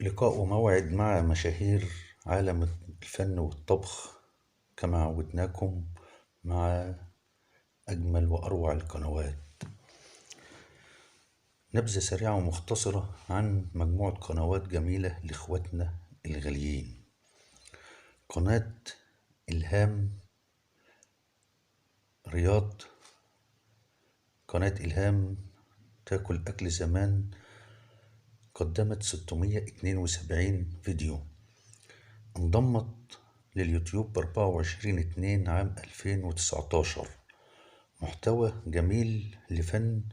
لقاء وموعد مع مشاهير عالم الفن والطبخ كما عودناكم مع أجمل وأروع القنوات. نبذة سريعة ومختصرة عن مجموعة قنوات جميلة لإخواتنا الغاليين. قناة إلهام رياض، قناة إلهام تاكل أكل زمان، قدمت 672 فيديو، انضمت لليوتيوب 24/2 عام 2019. محتوى جميل لفن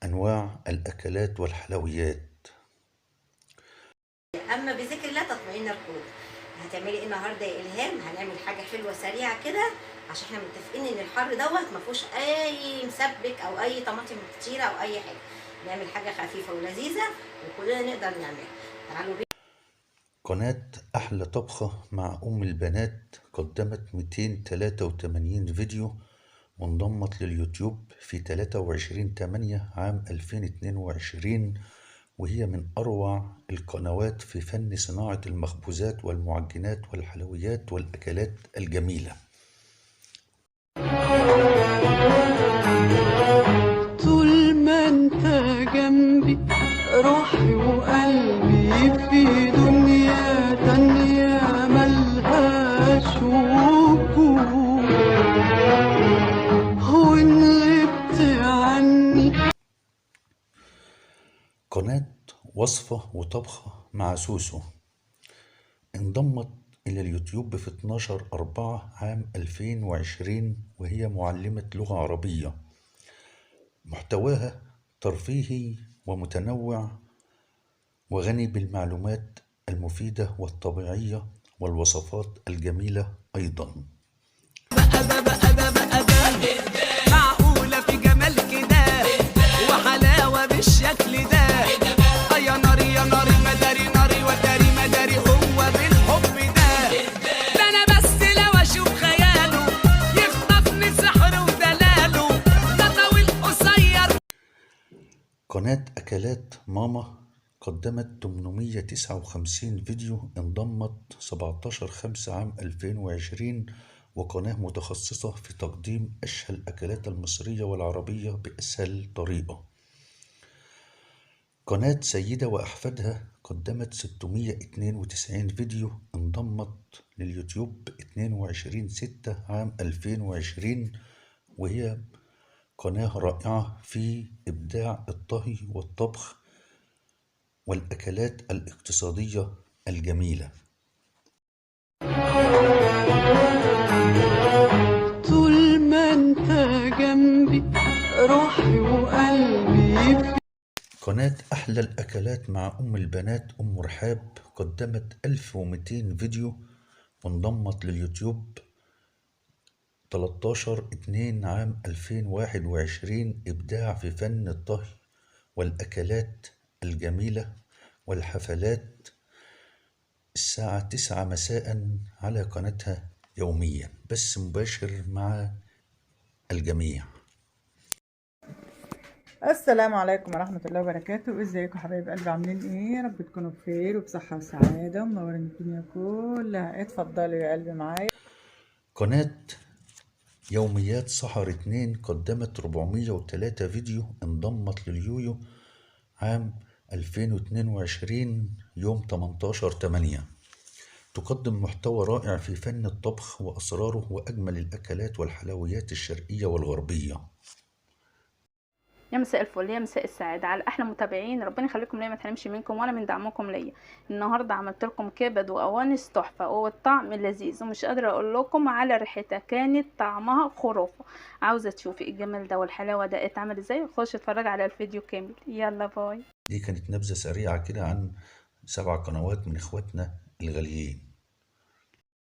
أنواع الأكلات والحلويات. أما بذكر الله تطمئن القلوب. هتعملي ايه النهارده يا إلهام؟ هنعمل حاجة حلوة سريعة كده، عشان احنا متفقين ان الحر دوت ما فيهوش اي مسبك او اي طماطم كتيرة او اي حاجة. نعمل حاجة خفيفة ولذيذه وكلنا نقدر نعملها. تعالوا بينا. قناة أحلى طبخة مع أم البنات قدمت 283 فيديو، وانضمت لليوتيوب في 23/8 عام 2022، وهي من أروع القنوات في فن صناعة المخبوزات والمعجنات والحلويات والأكلات الجميلة. طول ما انت جنبي روحي وقلبي في دنيا تانية ملهاش وجود، وإن غبت عني. قناة وصفة وطبخة مع سوسو انضمت إلى اليوتيوب في 12/4 عام 2020، وهي معلمة لغة عربية. محتواها ترفيهي ومتنوع وغني بالمعلومات المفيدة والطبيعية والوصفات الجميلة أيضا. معقولة في جمال كده وحلاوة بالشكل ده، يا ناري يا ناري مداري ناري وتاري مداري، هو بالحب ده، ده أنا بس لو أشوف خياله يخطفني سحره ودلالة، ده طويل قصير. قناة أكلات ماما قدمت 859 فيديو، انضمت 17/5 عام 2020، وقناة متخصصة في تقديم أشهى الأكلات المصرية والعربية بأسهل طريقة. قناة سيدة وأحفادها قدمت 692 فيديو، انضمت لليوتيوب 22/6 عام 2020، وهي قناة رائعة في إبداع الطهي والطبخ والأكلات الاقتصادية الجميلة. طول ما انت جنبي روحي وقلبي. قناة أحلى الأكلات مع أم البنات أم رحاب قدمت 1200 فيديو، وانضمت لليوتيوب 13/2 عام 2021. إبداع في فن الطهي والأكلات الجميلة والحفلات الساعة 9 مساء على قناتها يوميا، بس مباشر مع الجميع. السلام عليكم ورحمة الله وبركاته. ازيكم حبايب قلبي، عاملين ايه؟ يا رب تكونوا بخير وبصحة وسعادة ومنورين الدنيا كلها. اتفضلوا يا قلبي معايا. قناة يوميات سحر 2 قدمت 403 فيديو، انضمت لليويو عام 2022 يوم 18/8. تقدم محتوى رائع في فن الطبخ وأسراره وأجمل الأكلات والحلويات الشرقية والغربية. يا مساء الفل، يا مساء السعادة على أحلى متابعين، ربنا يخليكم ليا ما تحرمش منكم ولا من دعمكم ليا. النهارده عملت لكم كبد وقوانص تحفة والطعم لذيذ، ومش قادرة اقول لكم على ريحتها، كانت طعمها خرافة. عاوزة تشوفي الجمال ده والحلاوة ده اتعمل ازاي؟ خش اتفرج على الفيديو كامل. يلا باي. دي كانت نبذة سريعة كده عن 7 قنوات من اخواتنا الغاليين.